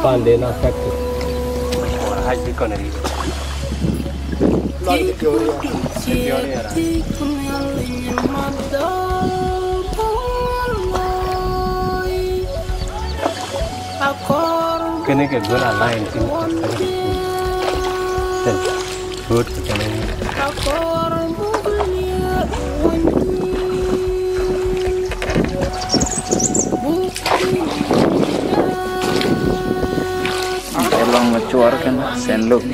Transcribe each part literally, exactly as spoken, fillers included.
Panden affected. Kënë ke duel alliance in. Good. Along with Chuar and Saint Luke.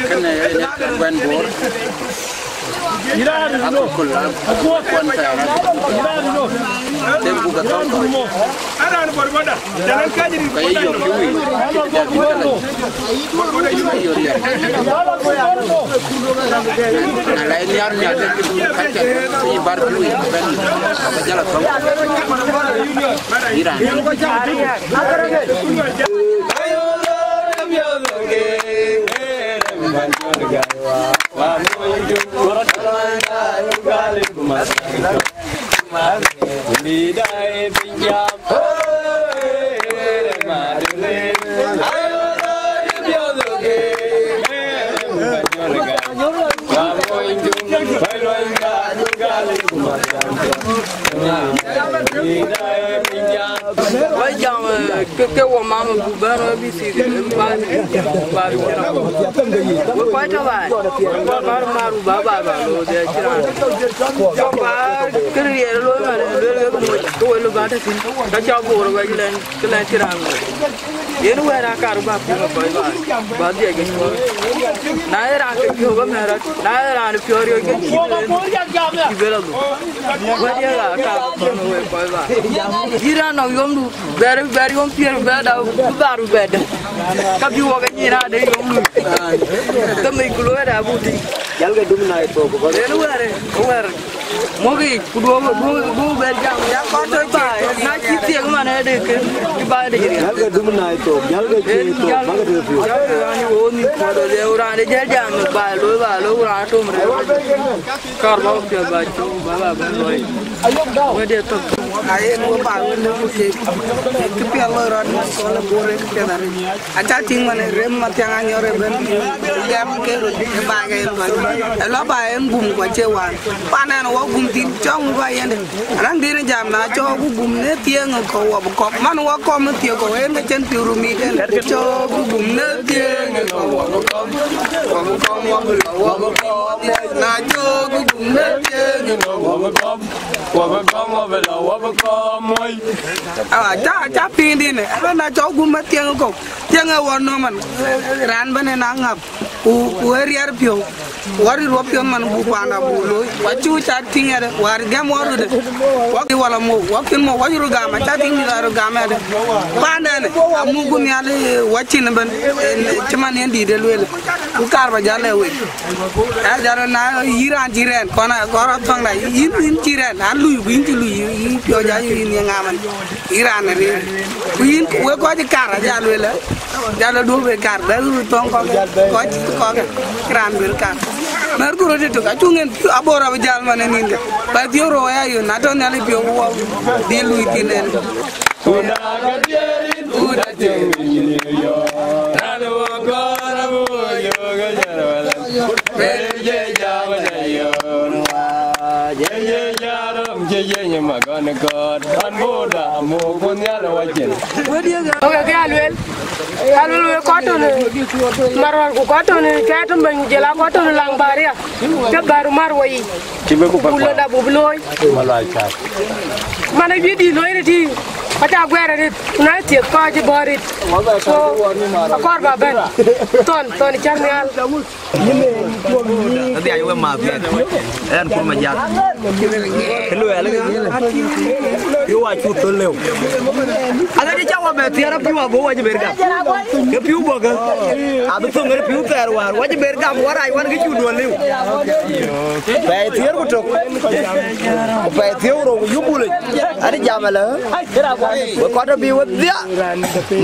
Kënë ë Kuɛn Bor. Akukul, Kuɛn Thɛɛr. Dek buk ë thɔ̈k. Ka ye yök juëc, dek buk ë thɔ̈k. Ka ye yök juëc. Na la nhiaar nhial, dek buk ë thɔ̈k. Ka ye bär juëc, bɛ̈n. Ka jal a thɔ̈k. Iran. Wek jam, eh, ke, ke wo mam bu bɛ̈n we bï thïn, ba, ba, we kɔc tɔ̈ baai. Mar, mar, ba, ba, ba, lo de cï raan. Ba, kë riɛl lo man, luel wek moc, ke we lo ba tɔ̈ thïn. Ka cɔk Bor wek lɛn, ke lɛn cï raan moc. Yen wɛ̈ɛ̈r akar ba piŋ kɔc baai, ba dhiɛc ke cuɔl. Na ye raan ke piɔ̈u ba mɛ̈n rɔt, na ye raan piɔ̈u riɔ̈c ke cï bï lɔ dhuk. Wɛ̈t ye ɣa ka bä piŋ we kɔc ba. Yïn raan nɔŋ yomdu, bɛ̈r, bɛ̈r yom piɛ̈r bɛ̈ɛ̈rda, bï bär bï bɛ̈ɛ̈rda. Ka bï wok ë nyin ade yomdu. Ke mec ku luɔɔi da buk tïŋ. Jalkë dum na ë thok. Yen wɛ̈ɛ̈r, wɛ̈ɛ̈r. Mɔ̈k yic, ku duɔ̈k, duɔ̈k, duɔ̈k bɛ̈ɛ̈r jam. Ya kɔc tɔ̈ ba, na cï thiëk man ë dek, cï ba dek. Jalkë dum na ë thok, jalkë cï ë thok, jalkë, bakë tëë piɔ̈u. Jalkë raan wo ni kuɔ̈t ë lëu raan de jël jam ba, looi ba, looi raan tom rëër. Kar ba piɛth ba cök, ba, ba, ba, looi. Wëde thok. Ayen wo ba wënde ku kek. Kë piɛth loi rɔt man kɔl ë Bor ë kë piɛth arëët. Aca tïŋ man ë rem Mathiaŋ Anyɔr ë ben. Gɛm ke röt ë ba ke yen thɔc. Ë lɔ ba yen gum ku acie wan. Pan ɛn wɔ gum thïn cɔŋ ba yende. Raŋ dïn jam na cɔɔk ku gum në thiëëŋ kɔ̈u wɔ bï kɔm. Man wɔ kɔm ë thiëëk kɔ̈u en ke cen piu rumit en. Cɔɔk ku gum në thiëëŋ kɔ̈u wɔ bï kɔm. Wɔ bï kɔm, wɔ bï lɔ, wɔ bï kɔm. Na cɔɔk ku gum në thiëëŋ kɔ̈u wɔ bï kɔm. Wɔ bï kɔm, wɔ bï lɔ, wɔ bï kɔm moi. Awa, ca, ca piŋ dïnë. Ëbɛ̈n na cɔɔk gum ë thiëëŋ kɔ̈u. Thiëëŋ ë wɔ nɔm man. Raan bɛ̈n en aŋäp. Ku, ku ë riɛr piɔ̈u. Wär rɔt piɔ̈n man buk paan abuk looi. Wa cu ca tïŋ ëdë, wär gɛm wär röt ëdë. Wa ki wala mou, wa kin mou, wa cu röt gam, aca tïŋ mïth a röt gam ëdë. Paan dɛn, amuk ku nhial, eh, wa cin ëbɛ̈n, eh, cï man yen dïït ë lueel. Ku kaar ba jäl ë wek. Ë jäl na yïn raan cï rɛ̈n, kɔn a, kɔn rɔt thɔŋda, yïn, yïn cï rɛ̈n, an lui, ku yïn cï lui, yïn piɔ̈u jäl yïn ye ŋa man. Yïn raan arëër. Ku yïn, wek kɔc kaar, ajal lueel, jäl duɔ̈k wek kaar, bɛ̈k röt thɔ̈ŋ kɔ̈k, kɔc, kɔ̈k, raan bɛ̈r kaar. Mɛ̈r ku röt ëtök, acuk ŋen, abor abï jäl man ë nïn kë. Ba thiɔ̈k rou aya yön, na tɔ̈ Nhialic piɔ̈u, wɔ dhil lui thïn en. Oke, ke aluel, aluel wek kɔc tɔ̈ në Marɔ̈ɔ̈r, ku kɔc tɔ̈ në Cuɛɛt Tumbeny, ku jɔl a kɔc tɔ̈ në Laŋ Baria, ke bär mar wɔ yic. Cï bï ku päl ku lɔ dap bï looi. Wala cak. Man, abï dït looi rït, acä guɛɛr arït, ku na thiëth kɔc cï bɔ̈ rït. So, akɔɔr ba bɛ̈n. Thɔn, thɔn cäŋ nhial. Adhiac we math yɛn. Ɛn kur ma jak. Kë luɛɛl, yu wa cu thöl lëu. Aŋa cï cä wa bɛ thiɛɛr apiu abö wa cï ber gam. Ke piu bɔ̈ ke. Abï thöŋ ë piu thɛɛr wäär. Wa cï ber gam, wa rac wan kë cu duɔl lëu. Pɛɛi thiëër ku tök, ku pɛɛi thiëër ku rou, ku yup Bul yic. Adï jam alë, we kɔt abï we dhia,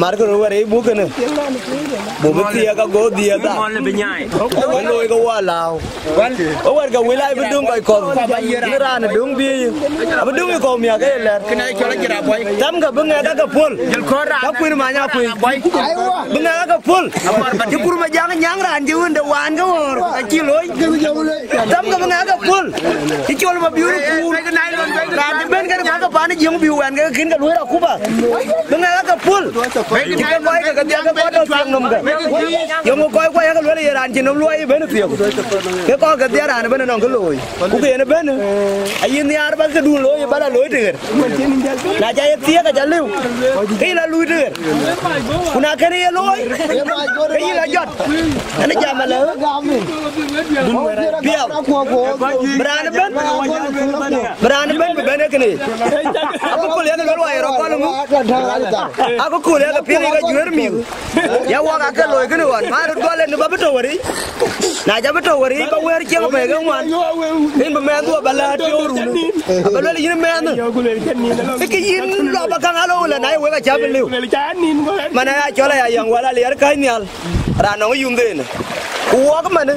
markë röt wär ë buk kënë, buk bï thiëëk ago dhiëëth dha, bï looi ke wä lääu. We wär ke wël aa bï döŋ kɔc kɔ̈th, bï raan ë döŋ bï, abï döŋ ë kɔ̈u miäk ke ye lɛ̈r. Thɛmkë bï ŋɛk ake puɔ̈l, ka kuïn many akuëi, bï ŋɛk ake puɔ̈l. Cï kur ma jak nyaŋ raan cï wënde waan ke ɣöör, acï looi. Thɛmkë bï ŋɛk ke puɔ̈l, cï col ma biur kuur. Raan cï ben kën kɔc ke pan ë Jiëŋ bï wɛn ke kïn ke luɔ̈i Akuba. Bï ŋɛk ke puɔ̈l, cï ke kɔc ke kedhie ke kɔc tɔ̈ thiëŋ nɔm ke. Yöŋ kɔc kuɔ yakë lueel ye raan cï nɔm luɔi ëbën thiëëk. Ke kɔc kedhie raan ëbën nɔŋ kë looi. Ku ke yen ëbën, ayï nhiaar ba këdun looi ba la looi tëɣer. Na ca ye thiëëk aca lëu, ke yï la luui tëɣer. Ku na kënë ye looi, ke yï la jɔt. Ɛn jam alë, piɛth, bï raan ëbën, bï raan ëbën bï bɛ̈n ë kënë. Akököl yakë luel wai rɔt gɔl ŋu? Akököl yakë piɛth yakë juëër mïth. Ya wak akë looi kënë ɣɔn, ma röt gɔl en ba bï tɔ̈ wär yic. Na ca bï tɔ̈ wär yic, ba wëër cieŋ pɛ̈i ke ŋuan. Rin bï mɛɛnhdu aba läät piɔ̈u run. Aba luel yïn mɛɛnh. Ë kë yïn lɔ ba käŋ alo wala na ye wek acä bï lëu. Man aya cɔl aya yäŋ wala liɛr käc nhial. Raan nɔŋ yundhene. Ku wɔk man,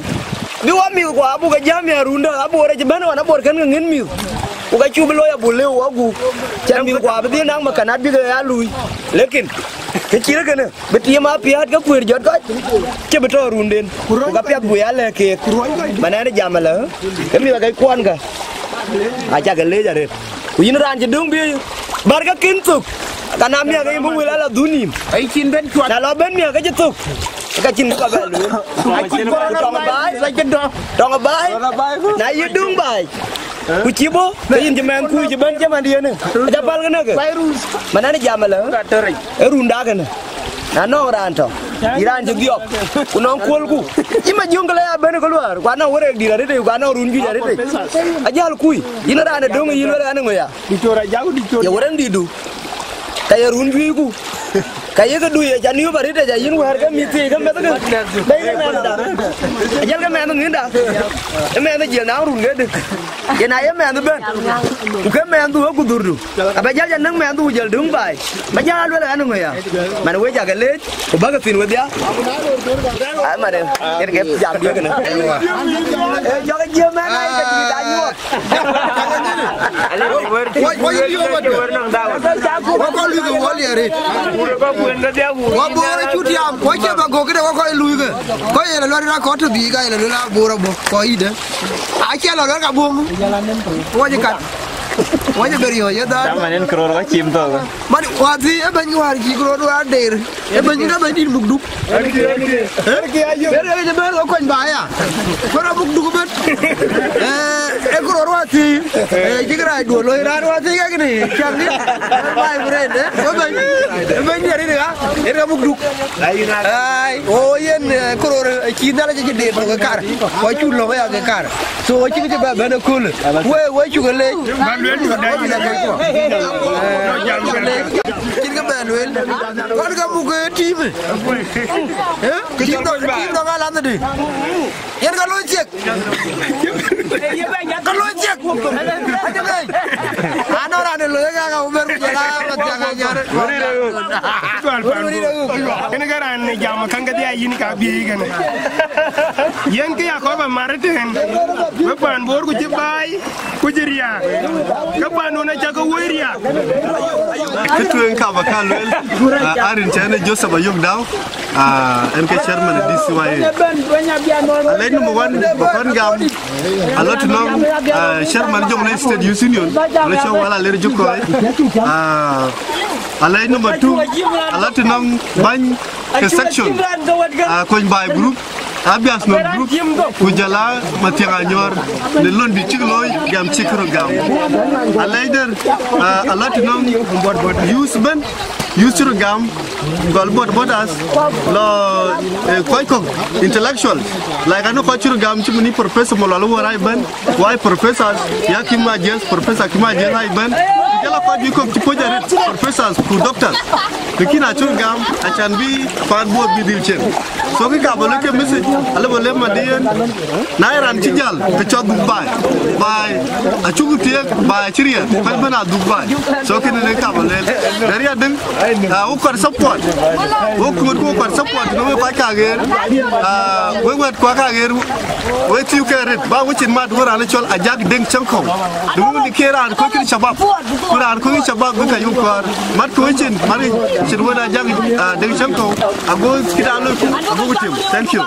bï wɔ mïth kua abuk ke jam ya rundä, abor acï bɛ̈n ɣɔn abor kën ke ŋën mïth. Ku ka cu bï looi abuk lëu wɔ gup. Cän mïth kua bï dhil naŋ makanat bï ke ya luui. Lekin, kë cït kënë, bï tiim apiäät ke kuëër jɔt kɔc, cï bï tɔ̈ runden. Ku ka piath buk ya lɛ̈k keek. Man ɛn jam alë, ke mïth akëc kuɔn kä. Acä ke leec arëët. Ku yïn raan cï döŋ bï bär ke kën thök, ka na miäk yïn bï wël ala dhun nïïm. Ai cïn ben cuat. Na lɔ ben miäk ke cï thök, ka cïn bï kɔc bɛ lueel. Ai cïn bï tɔŋ baai, ai cïn dɔŋ. Tɔŋ baai. Na yï döŋ baai. Ku cï bɔ̈, ke yïn cï mɛnhkui cï ben cï man diënë. Aca päl kënë ke. Man ɛn jam alë. Ë runda kënë. Na nɔŋ raan tɔ̈, yï raan cï dhiɔp, ku nɔŋ kuɔlku, yï ma jöŋ ke la ya ben ke luäär, ku anɔŋ wërëk dït arëtëc, ku anɔŋ run juëc arëtëc. Ajäl kui, yïn raan ë döŋ yï luel ɣɛn ë ŋö ya? Diktor, ajaku diktor. Ye wërëŋ dïtdu, ka ye run juëcku, ka ye këdu ye ca niöp arëtëc, ayïn wɛ̈ɛ̈r ke mïth thiëc ke mɛth ke, bɛ̈i ke mɛnhda. Ajäl ke mɛnh ŋïnda, ë mɛnh jiël na run kedï. Yen aye mɛnhdu bɛ̈n, ku ke mɛnhdu wek ku dhurdu. Abä jäl jɔ näk mɛnhdu ku jɔl döŋ baai. Bä jäl luel ɣɛn ŋö ya? Man wec akë leec, ku bäkë thïn wedhia. Ai, man, yen ke jam diëk kënë. Ee, jɔkë jiëëm mɛn, ai, ke juëc da nyuɔɔth. Wä, wä yï diöök wä tueŋ. Wä kɔn luth ë wä liɛɛr ëët. Wä boor ë cut tiaam, wä cie bä gök këde wä kɔc luui ke. Kɔc ye la luɛt rɔt akɔt tɔ biic ka ye la luel aboor abɔ̈, kɔc yïdë. Acie lɔ luɛt ka buŋ. Wä jë kat. Wä jë ber yɔ̈ɔ̈c ye dhal. Taman en këror wä cim thok. Man, wä thii, ë bɛ̈ny wäär cï këror wäär der. Ë bɛ̈ny ka bɛ̈ny dït muk duk. Ë, ë, ë, ë, bɛ̈n ɣöö kony ba aya. Kɔn abuk duk ëbën. Ë, ë, këror wäthii. Ë, cïk rac duɔ̈l loi raan wäthii kek ni. Cak ni. My friend, ë, ë bɛ̈ny. Ë bɛ̈ny diɛt rin ɣa. Rin ɣa buk duk. Ai, o yen, ë, këror, ë, cï Nhialic acï deet tök ë kar. Ku acuk lɔ̈k aya ke kar. So, acïk cï bɛ bɛ̈n ëköölë. Wek, wek cuk ë leec. Ë, cuk ë leec. Bɛ lueel, kɔn ke muk, eh, tim. Eh? Tim dɔŋ, tim dɔŋ alanhde. Yen ka loi thiek. Ka loi thiek. Ade bɛ̈i. Anɔŋ raan ë loi ka ka uber ku jɔl a Mathiaŋ Anyɔɔr. Yen ke raan jam käŋ kedhie yïn ka bï kënë. Yen kë ya kɔɔr ba mar ëtɛ̈ɛ̈n. Wek paan Bor ku cï baai. Ku cï riääk, ke pandun acä ke woi riääk. Kë tueŋ ka ba ka lueel, ah, arin cɛn ë Joseph Ayok Dau, ah, en ke chairman ë D C Y A. Alɛc number one, ba kɔn gam, a lot nɔŋ, ah, chairman Jonglei State Youth Union, ala cɔl wala ler jukɔi. Ah, alɛc number two, a lot nɔŋ bany ke section, ah, kony baai group, Abias Nor group, ku jɔl a Mathiaŋ Anyɔɔr, në lon dït cïk looi, gam cïk röt gam. Alɛc der, ah, a lot nɔŋ youth ben, youth cï röt gam, gɔl bot bot as, lɔ, eh, kɔc kɔ̈k, intellectual, like, anɔŋ kɔc cï röt gam cï mini Professor Molal Wor ai ben, wai professors, ya Kim Ajiëth, Professor Kim Ajiëth ai ben, ku jɔl a kɔc bï kɔ̈k cï puɔ̈c arëët, professors ku doctors. Lakin acuk gam, acan bï paan Bor bï dhil cieŋ. So kë ka ba lëk ke message, alë ba lëk ma de yen. Na ye raan cï jäl, ke cɔk dhuk baai. Baai, acuk thiëëk, baai acï riɛl, pɛ̈l ben a dhuk baai. So kënë ne ka ba lëk. Dɛ̈ riɛt dïŋ, ah, wo kɔɔr support. Wo kuöt ku wo kɔɔr support, në wek kɔc ka ɣer. Ah, wek wɛ̈t kɔc ka ɣer. Wek thiu ke rit, ba wecin mat wek raan cɔl Ajak Deŋ Cäŋkɔ̈u. Duŋ wun ke raan kɔc kën shabab. Ku raan kɔc shabab bï ka yuk kɔɔr. Mat ke wecin, mat cin wek Ajak, ah, Deŋ Cäŋkɔ̈u. Ago kï da loi ku, ago ku tim. Thank you.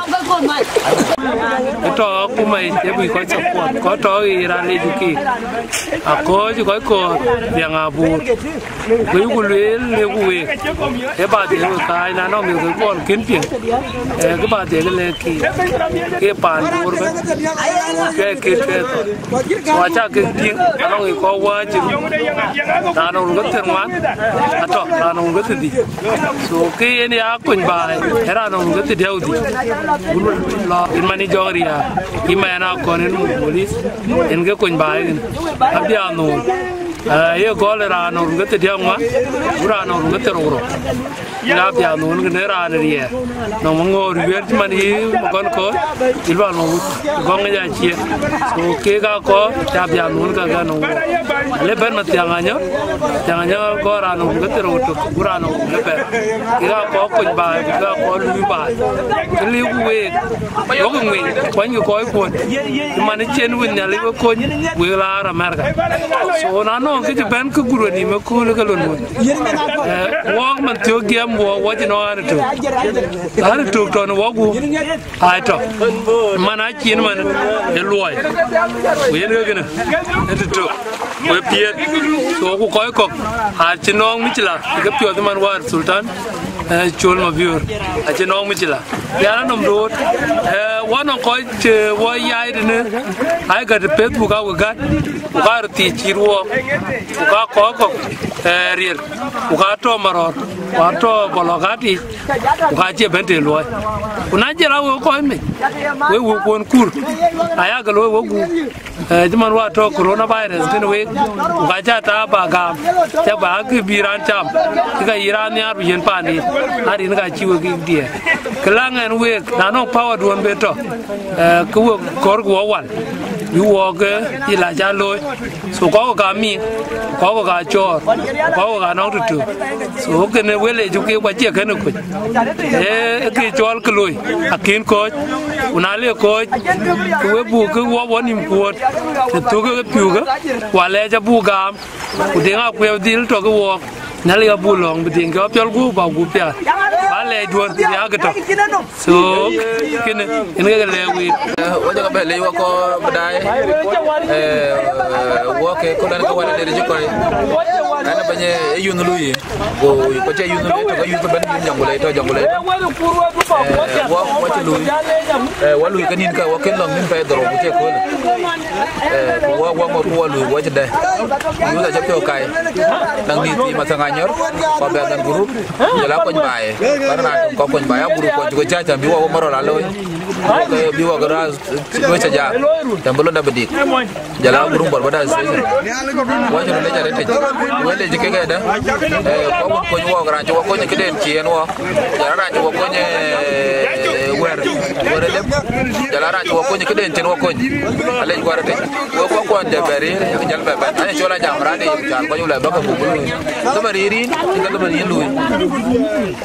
Ë tɔ akuma yic, ë bï kɔc support. Kɔc tɔ ë raan le juki. Akɔc kɔc kɔɔr, dhiaŋ abur. Ku yuku lueel, leku week, ee ba dhil we kääc, na nɔŋ mïth ke kuɔn kën piŋ, ee, kë ba dhil lɛ̈k kï, ke paan Bor bɛ̈n, ke kët ke thɔn. Ku acä ke tïŋ, anɔŋ ë kɔc wääc cï run, raan nɔŋ run ke thiërŋuan, atɔ, raan nɔŋ run ke thiërdhïc. So, ke yen ya kony baai, ee raan nɔŋ run ke thiërdiäk ku dhïc. Wun lɔ, yen man ë jɔŋ riääk, yï mɛn akɔn yen muk police, yen ke kony baai yen, abï a nööm. Ee, ye gɔl raan nɔŋ run ke thiërdiäk ŋuan, ku raan nɔŋ run ke thiërrou rou. Yen abï a nööm kënë raan riɛɛr. Nɔŋ maŋoor wiɛ̈r cï man yï magɔn kɔ̈ɔ̈c, yï lual ma wut, gɔŋ ë ya cie. So, kek aa kɔɔr, cä abï a nööm ka ke nɔŋ wut. Ale bɛ̈n ma thiaŋ anyɔ̈r, thiaŋ anyɔ̈r gɔl raan nɔŋ run ke thiërrou tök, ku raan nɔŋ run ke bɛ̈t. Kek aa kɔɔr kony baai, ku kek aa kɔɔr luui baai. Kë liu ku week, wok ŋuiny, kuany ke kɔc kuɔn. Cï man ë cien wën Nhialic we kony, wek laar America. So, na nɔŋ kë cï bɛ̈n ke gurwa nïm ëkööl ke lon wën. Eh, wɔɔk man thiök giɛm wɔ, wɔ cï nɔŋ an ëtök. An ëtök tɔn wɔku, ai tɔ. Man acin man ë luɔi. Ku yen ke kënë, ë tëtök. Ku ë piɛth. So, ku kɔc kɔ̈k, acï nɔŋ micila, ke piɔth man war Sultan, eh, Col Mabior. Acï nɔŋ micila. Yɛn anɔm doot, eh, wɔ nɔŋ kɔc, eh, wɔ yai tënë, ai gät Facebook a we gät, ku ka röt thiic cït wɔ, ku ka kɔc kɔ̈k, eh, riɛl, ku ka tɔ marɔ̈ɔ̈r, ku ka tɔ bɔlɔk atiic, ku ka cie bɛ̈n të luɔi. Ku na jiɛl a wek kɔc mec, wek wek kuɔn kur, aya ke looi wek gup. Eh, cï man wa tɔ coronavirus tënë week, ku ka cä ta ba gam, cä ba kë bï raan cam, kë ka yï raan nhiaar bï yen paandït, arin ka cï wek diɛɛr. Kë läŋ ɛn week, na nɔŋ power duɔ̈n be tɔ, eh, kë wek kɔ̈r ku wɔ wal, bï wɔ ke yï la cä looi. So kɔ̈k ka miŋ, kɔ̈k ka cɔɔr, kɔ̈k ka nɔŋ tëtök. So kënë wël ë cuk kek wa cie kënë kuc. Ee, kë cɔl kë loi, akïn kɔ̈ɔ̈c, ku na le kɔ̈ɔ̈c, ku we buk kë wɔ wɔ nïm kuɔɔt, të thök ke piu ke, ku alɛɛc abuk gam, ku deŋ akuɛɛu dhil tɔ ke wɔɔk, Nhialic abuk lɔ̈ŋ bï deŋ ke apiɔl gup ba gup piath. Ba lɛɛc duɔ̈n, ya ke tɔ. So, kënë, yen ke lɛɛk wek. Eh, wɔ jɔ ke bɛ lec wɔ kɔɔr bï daai. Eh, wɔ ke, ku dan ke wala deri jikɔi. Kan bɛ̈ny ë yun lui. Go, ko cɛ yun lui, to ka yun ke bɛ̈n yun Jonglei, to Jonglei. Eh, wɔ, wɔ cï lui. Eh, wɔ lui ke nïn ka, wɔ ken lɔŋ nïn pɛi dhorou, ku cɛ köölë. Eh, ku wɔ, wɔ ŋɔt ku wɔ lui, wɔ cï dɛ. Yun acä piɔ̈u kai. Naŋ dït thii Mathiaŋ Anyor, kɔ bɛ bɛ̈n group. Jɔl a kony baai. Bän raan tök kɔ̈k kony baai, a group kɔc cï kɔc cä cam bï wɔ, wɔ märɔl alooi. Bi wɔ ke rath, wek cä ja, tɛm bï londa bï dik. Jɔl a gurum bɔr bä da station. Wɔ cï röt lec arëtic. Wek lec kek ëdë. Eh, kɔc wun kony wɔ, raan cï wɔ kony këden cï en wɔ. Jɔl a raan cï wɔ kony, eh, wɛ̈r, wɛ̈r ë lep. Jɔl a raan cï wɔ kony këden cïn wɔ kony. Alec kuɔ arëtic. Wek kɔc kuɔn jɔ bɛ rëër, yak jäl bɛ bɛ̈n. Anyë cɔl a jam raan de yï, cɔl kɔc wulɛ bä ke buk bï luui. Dhëmën rïïr yïn, ke dhëmën yïn luui.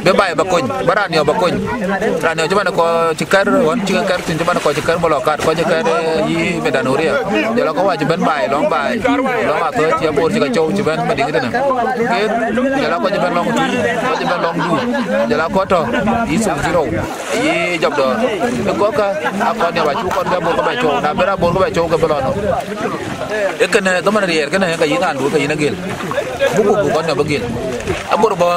Bï baai bä kony, bä raan yɔ̈ɔ̈k bä kony. Raan yɔ̈ɔ̈k cï man kɔc cï kär, ɣɔn cï ke kär thïn cï man kɔc cï kär Malakal, kɔc cï kär, eh, yï Medanoria. Jɔl a kɔc wä cï bɛ̈n baai lɔŋ baai, lɔŋ Athööc cï Bor cï ke cɔu cï bɛ̈n Mading tënë. Kek, jɔl a kɔc cï bɛ̈n lɔŋ Tuic, kɔc cï bɛ̈n lɔŋ Duk, jɔl a kɔc tɔ̈ yï Thuk Zero, yï Jɔpdɔɔr. Ë kɔ̈kkä, a kɔc nhial acuk kɔn ke Bor ke bɛ cɔu, na bɛ̈n a Bor ke bɛ cɔu ke bï lɔ nɔm. Ee kënë, dhëmën riɛɛr kënë, ka yïn raan duööi, ka yïn agël. Buk, buk, buk kɔn nɔm agël. Abor bɔ̈,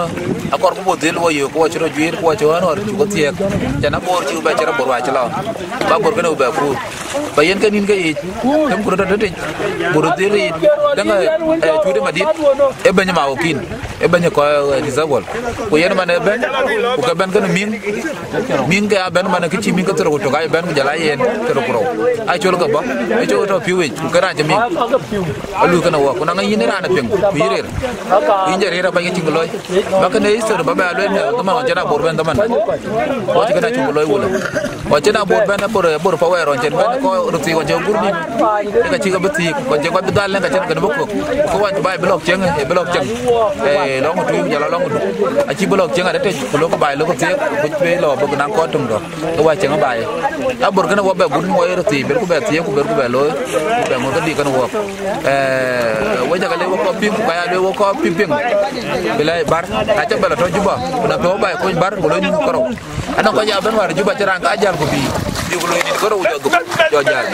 akɔr ku bɔ̈ dhil wɔ yök, ku wɔ cï rɔt juiir, ku wɔ cï ɣɔn ɣɔr cuk thiëëk. Cän Abor cï bɛ cï rɔt Bor wä cï lɔ. Ba Bor kënë bɛ kuur. Ba yen ke nïn ke yic. Tëm ku rɔt tɔ̈ tëtic. Bor dhil riit. Däŋ, eh, cuut ë madït. Ee bɛ̈ny ma wɔ kïn. Ee bɛ̈ny kɔc, eh, disabled. Ku yen man ee bɛ̈n, ku ke bɛ̈n kënë miŋ. Miŋ ke a bɛ̈n man kë cï miŋ ke thiërrou ku tök, a bɛ̈n ku jɔl a yen thiërrou ku rou. A col ke bɔ̈, ë col ke tɔ̈ pïu yic, ku ke raan cï miŋ. A luui kënë wɔ, ku na ŋäc yïn ë raan ë piŋ, ku yï rëër. Ku yïn jɔ rëër abäny ke cïn kë looi. Ba kënë history ba bɛ a lueel në dhëmën ɣɔn cïn Abor bɛ̈n dhëmën. Wɔ cï kënë acuk looi wulë. Ɣɔn cïn Abor bɛ̈n, Abor, Abor pa wɛɛr ɣɔn cïn bɛ̈n, kɔc röt thiik ɣɔn cï gur miŋ. Ë ka cï ke bï thiik, ɣɔn cï kɔc bï dhal në ka cïn kënë bï kök. Ku wany bï baai bï lɔ̈k cieŋ, ë bï lɔ̈k cieŋ. Ee, lɔŋ ë Tuic, jɔl a lɔŋ ë Duk. Acï bï lɔ̈k cieŋ arëtic, ku lok baai lok thiëëk, ku bï lɔ bï naŋ kɔc töŋ dɔ̈. Ke wä cieŋ baai. Abor kënë wɔ bɛ gut wɔ ye röt thiëëk, bɛr ku bɛ thiëëk, ku bɛr ku bɛ looi, ku bɛ ŋuɔ̈t ke dï kënë wɔk. Ee, wek cä ke le wek kɔc piŋ, ku ka ya le wek kɔc piŋ piŋ. Bï lɛ̈i bär, na cä bɛ lɔ tɔ̈ Juba, ku na piɔ̈u baai kony bär, ku lɔ nïn kɔrou. Anɔŋ kɔc ya bɛ̈n wäär Juba cï raan ka jäl ku bï, bï ku lɔ nïn kɔrou jɔ dhuk, jɔ jäl.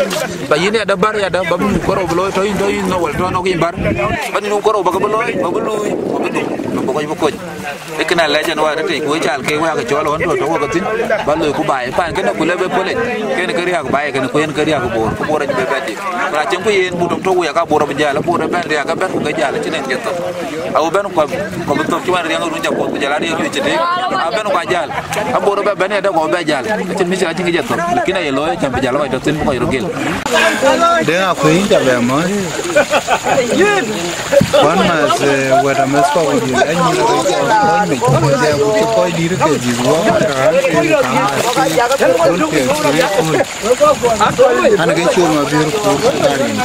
Ba yïn ya dä bär ya dä, ba bï nïn kɔrou bï looi, tɔ̈ yïn, tɔ̈ yïn nɔ̈ wal tɔ̈ nɔ̈k yïn bär. Ba nïn kɔrou ba ke bï looi, ba bï luui, ba bï dhuk, ba bï kɔc bï kony. Ee kënë alɛc ɛn wä tëtei ku wek cal ke wek ake cɔl ɣɔn tɔ̈ tɔ̈ wek ke thïn, ba loi ku baai. Paan kënë ku lëu bï puɔ̈l yic, kënë ke riääk baai kënë ku yen ke riääk Bor, ku Bor acï bï bɛ̈n dik. Ku na cieŋ ku yen buk tɔ̈ tɔ̈ wek aka Bor abï jäl, Bor abɛ̈n riääk abɛ̈n ku ke jäl, acïn en cï thök. Awu bɛ̈n ku, ku bï thök cï wën riääk run ca puɔ̈th ku jɔl a riääk run cï tëëk. Abɛ̈n ku ajäl, Abor abï bɛ̈n yadë ku abï bɛ jäl. Acïn mïcï acïn kë jɔ thök, lakin aye looi, cam bï jäl kɔc tɔ̈ thïn bï kɔc röt gël. Deŋ Akuëi, yïn ca bɛ mɔ̈c. Kuan math, eh, wɛ̈t amɛth kɔ̈k ku diɛt, anyïn rɛc kɔ̈k kɔc mec, ku jɛ ku cï kɔc dït ke dhïth wɔ, ka ke ka math, ke kööl ke, ke kööl. An, ke col ma biër kuur ke karin.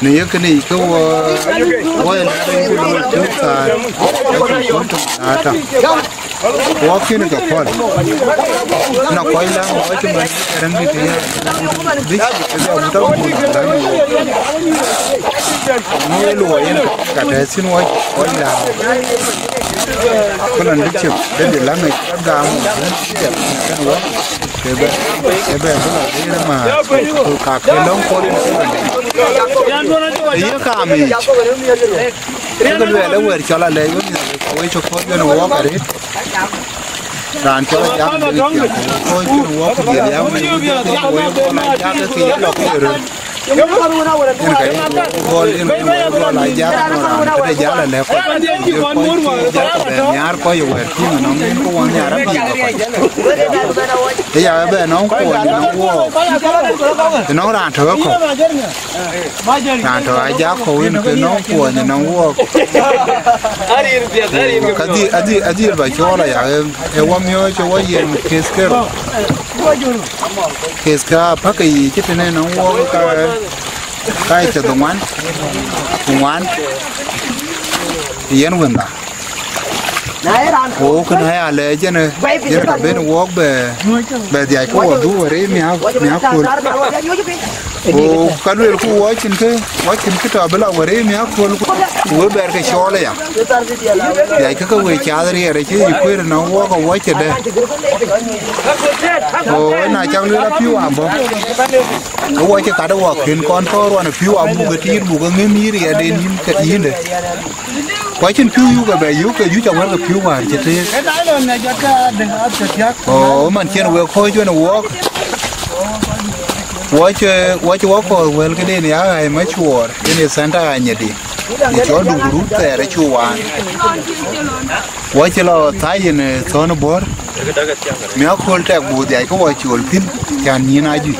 Në ye kënë yic ke wɔ, wɔ ye lɛ̈ɛ̈r ku looi tök thaar, ku kööl tök na tɔ̈. Wɔ kën ke kɔl. Na kɔc la wɔ cï man rɛ̈ŋ dït ya. Bï cï ke ya mutɔ ku na la. Ŋö luɔi yen ka tɛ̈ thïn wɔ, wɔ la. Ku lan bï cï de de la ŋic gam. Kën wɔ. Ke bɛ, ke bɛ bï la rëër ma. Ku ka ke lɔ̈ŋ kɔl. Ye kaam yic. Ke luɛɛl ë wɛ̈ɛ̈r cɔl alɛɛc wën, wec cï kɔ̈ɔ̈c yen wok arëët. Raan cɔl Ajak Deng Thiaŋ, kɔ̈ɔ̈c yen wok ku dhiël ya wën, wec cï kɔ̈ɔ̈c Ajak ke ye lɔ ke ye röt. Yen ka ye gɔl, yen ka ye gɔl Ajak, raan këde jal alɛ̈k kɔc. Ye kɔc cï jal ke bɛ nhiaar kɔc ye wɛ̈ɛ̈r tïŋ ënɔŋ, yen ke wɔ nhiaar apiŋ ke kɔc. Ë ya bɛ nɔŋ kuɔny ënɔŋ wok. Ënɔŋ raan tɔ̈ ke kɔ̈k. Raan tɔ̈ Ajak kɔ̈u yen ke nɔŋ kuɔny nɔŋ wok. Ka dhil, adhil, adhil ba cɔɔl aya, ë, ë wɔ miɔɔc ë wɔ yen keth kerou. Keth ka apäk ke yiic cï tënë nɔŋ wok ka, ka ë thiärdhoŋuan, ku ŋuan, yen wënda. Ku kënë aya lɛɛc yen, yen ka ben wok bɛ, bɛ dhiac ke wɔ dhuk wär ë miäk, miäk köl. Ku ka luelku wɔ cïn kë, wɔ cïn kë tɔ̈ bï la wär ë miäk köl, ku we bɛɛr ke cɔɔl aya. Dhiac ke ke we cath riɛɛr acï yic kuëër ënɔŋ wok awɔc cï dɛ. Ku ëna cak lueel apiu abɔ̈. Ke wɔ cï kat wɔ kën kɔn thɔ̈ɔ̈r wan apiu abuk ë tiit buk ë ŋëm yï riɛɛrden yïn ke yïndë. Ku acïn piu yuk ëbɛ yuk ke juc awär ke piu wäär cï tëëk. Ɣo man cïn wek kɔ̈ɔ̈c wën ë wok. Wɔ cï, wɔ cï wɔ kɔ̈ɔ̈th wël këden ya ɣäi macuɔɔr, yen ye thɛnta ɣanyedi. Ku cɔl Duŋ Rut thɛɛr acuk waan. Wɔ cï lɔ thäi yen ë thɔ̈n Bɔ̈r. Miäk kööl tɛk buk dhiac ke wɔ cool thïn, cän nyïn ajuëc.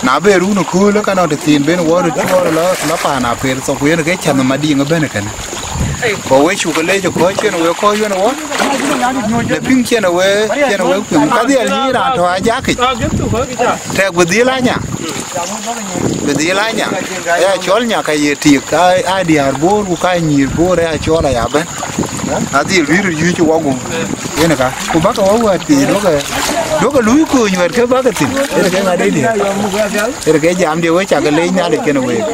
Na be run ë kööl, ka nɔŋ tëthiin ben wɔ röt cuɔɔr lɔ, lɔ paan Aper thok, ku yen ke cäth Madiŋ ëbɛ̈n kënë. Ku we cuk leec ë kɔc cïn we kɔc yen wɔ. Në piŋ cïn we, cïn we piŋ. Ka dhiɛl nyïïn raan tɔ̈ ajakic. Tɛk bï dhil anya. Bï dhil anya. Aya cɔl nya ka ye tik, a, a diäär Bor ku ka nyïïr Bor aya cɔl aya bɛ̈n. A dhil bï röt yuc wɔ guŋ. Yen ka. Ku bäkë wɔ wɛ̈t piny, duɔ̈kë, duɔ̈kë luui kuöny wɛ̈t ke bäkë thïn. Yen ke ŋadï diɛ̈. Yen ke jam diɛ̈ we cak leec Nhialic kënë week.